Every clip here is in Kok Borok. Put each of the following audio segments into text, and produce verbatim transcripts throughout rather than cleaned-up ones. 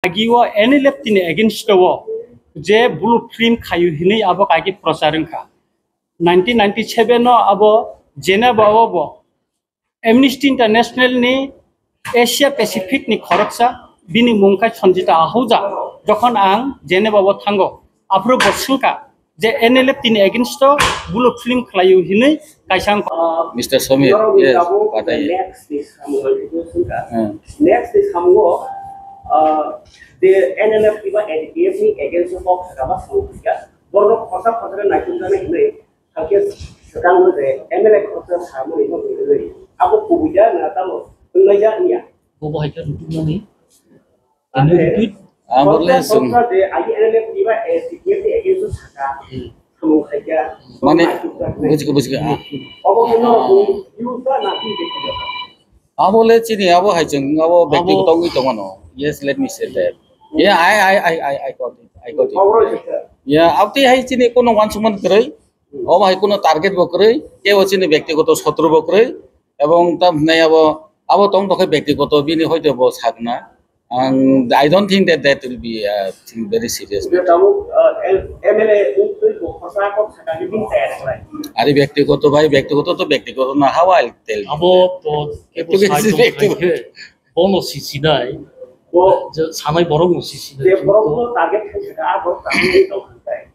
Agi o N L F T ni against o je blue film khayu hinui abo kagi prochar wngkha. Nineteen ninety-seven o abo Geneva o bo Amnesty International ni Asia Pacific ni khoroksa, bini mung khe Sanjita Ahuja. Jokhon ang Geneva o thango, aphuru bo swngkha je N L F T ni against o blue film khlaio hinui kaisa wngkha. Mister Samir, yes, pataya. Next ni samung ang video swngkha. Hmm. Next ni samungo, ah, je N L F T ba A D P F ni against o kok sakha ba samung khaikha. Borok khorsa khorsa khe naitukjani hinui Hakhe swkang no je M L A khoroksa samani no hinwi abo kubui ya na tamo wnglaijak wngya. Bobo hai khe rutubmani. Ane Amo rutui. Amo le khoroksa sung. Khoroksa je agi M L A ni ba, eh, C P M ni against o saka. Hmm. Samung khaikha. Mane, bujikha, bujikha. Obo khe no use ba na twi de. Abo le chini abo hai chwng abo, abo bektigoto wngwi tongmano. Yes, let me say that. Yeah, I, I, I, I, I got it. I got it. Obo le. Yeah, abtwi hai chini kono wansukmani kwrwi. Obo hai kono target bo kwrwi, kebo chini bektigoto sotru bo kwrwi, ebong tam hinai abo, abo tong tokhe bektigoto bini hoito bo sakna. Ang, I don't think that that will be a thing very serious. Tabuk, uh, M L A wngwi bo khorsa kok sakani bini tayar khlai. Ari bektigoto bai, bektigoto to bektigoto na, how I'll tell you. Abo to kebo sai tong khai khe, bono sisinai, bo je sanai borok no sisinai. Je borok no target khai saka, abo target khai tong khai.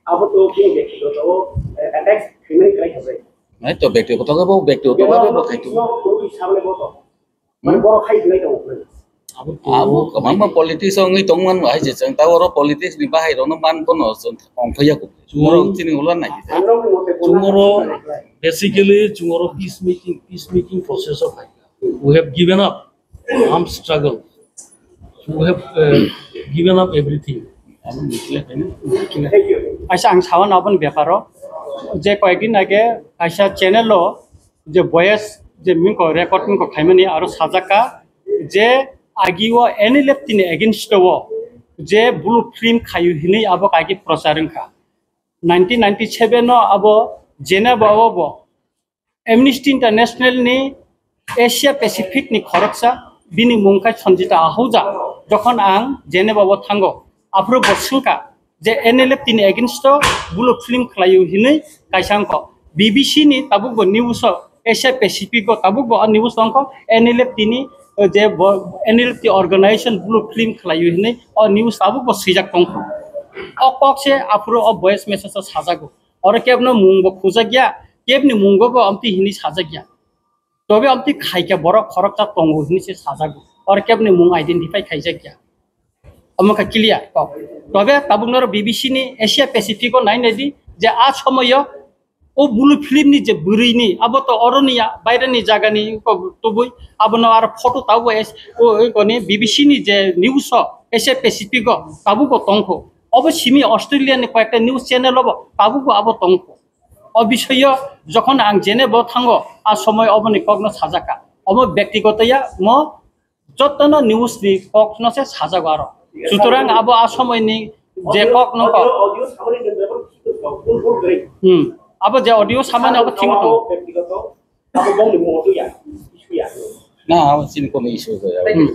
Abo to khe bektigoto, eh, attack khaimani khlai kha bai. Nai to bektigoto khe bo, bektigoto khe bo khai to. No, no, no, sabole bo to. Mane borok khai khlai to. Abo to abo kwbangma politics wngwi tongmani hai je chwng ta oro politics ni bahai rokno man kono chwng ongphaiya ko. Borok chini ulo nai. Ang rok ni mote chwng oro basically chwng oro peace making, peace making process o khai. We have given up armed struggle. We have, uh, given up everything. Aisa ang sawan aboni beparo je koyekdin age kaisa channel o je voice je mingko record mingko khaimani aro sajak kha je agi o N L F T ni against o je blue film khayu hinui abo kagi prochar wngkha. Nineteen ninety-seven o abo Geneva o bo Amnesty International ni Asia Pacific ni khoroksa, bini mung khe Sanjita Ahuja. Jokhon ang Geneva o thango, aphuru bo swngkha je N L F T ni against o blue film khlaio hinui kaisa wngkha. B B C ni tabuk bo news o Asia Pacific o tabuk bo o news wngkha N L F T ni, eh, je bo N L F T organization blue film khlaio hinui o news tabuk bo swijak tongkha. O kok se aphuru o voice message o sajago. Oro kebno mung bo khujak ya, kebni mung bo amtwi hinui sajak ya. Tobe amtwi khaikha borok khoroksa tongo hinui se sajak. Oro kebni mung identify khaijak ya. Omo kha clear kok. Tobe tabuk noro B B C ni Asia Pacific o nai nai di je a somoyo o blue film ni je bwrwi ni abo to oro ni ya, baire ni jaga ni ko tubui abono aro photo tabuk es-, o, o, koni B B C ni je news o Asia Pacific o tabuk o tongkho. Obo simi Australia ni koyekta news channel obo tabuk bo abo tongkho. O bisoyo jokhon ang Geneva o thango, a somoy oboni kokno sajak kha. Obo bektigoto ya, mo jotono news ni kokno se sajago aro. Sutorang abo a somoy ni je kok nongkho. Hmm. Abo je audio samani abo thingo tongo. Na, abo chini kono issue ya. Hmm.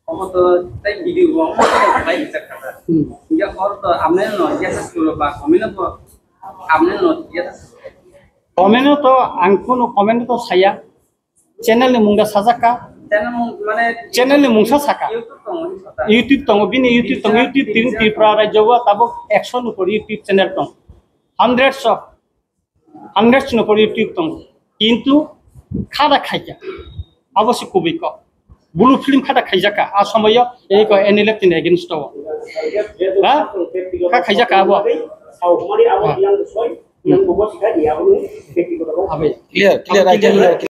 Omo to tei video bo omo to khlai rijak kha da. Hmm. Hingke hor to amne no yasa sulo ba comment no to amne no yasa sulo. Comment no to ang kono comment no to saya. Channel ni mung da sajak kha. Channel mung mane channel ni mungsa saka. YouTube tongo ni sota. YouTube tongo, bini YouTube tongo, Tripura, YouTube tini Tripura Tripura rajyo o tabuk ekso ni upor YouTube channel tong. Hundreds of Hundreds no pori twi tong. Kintu khada khaikha. Abo se kubui kok. Blue film khada khaijakha. A somoyo ei ko N L F T ni against o. Ha? Kha khaijakha abo. Ha. Abe. Clear, clear, clear.